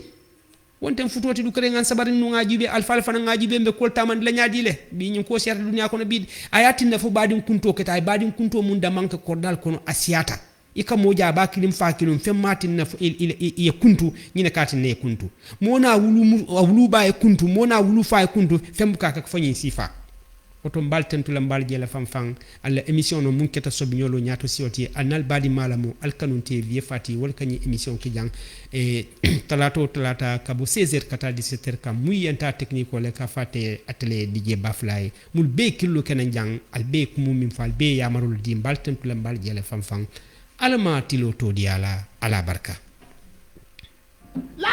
wonten futuoti du kere ngan sabarin nu ngaji be alfa alfa ngaji be be kolta man la nyaadi le bi nyin ko serta dunya kono bi ayatin na fo badin kunto keta ay badin kunto mun da manke kordal kono asiata ika moja ba kilim fa kilim fem matin na ye kuntu nyine katin ne kuntu mona wulu wulu ba e kuntu mona wulu fa e kuntu fem ka ka fanyi sifa Oto mbal tentula mbal jela fam fam alla émission no mun keta sobi ñolo ñaato sioti anal badi malamu alkanunte vie fati wol kañi émission ki jang e talato talata kabo 16h kata 17h kam muyenta technique ole ka fate atelier DJ Baflay mul be killo kenen jang al be kumu min fal be yamarul di mbal tentula mbal jela fam fam alama tilo to di ala ala barka. La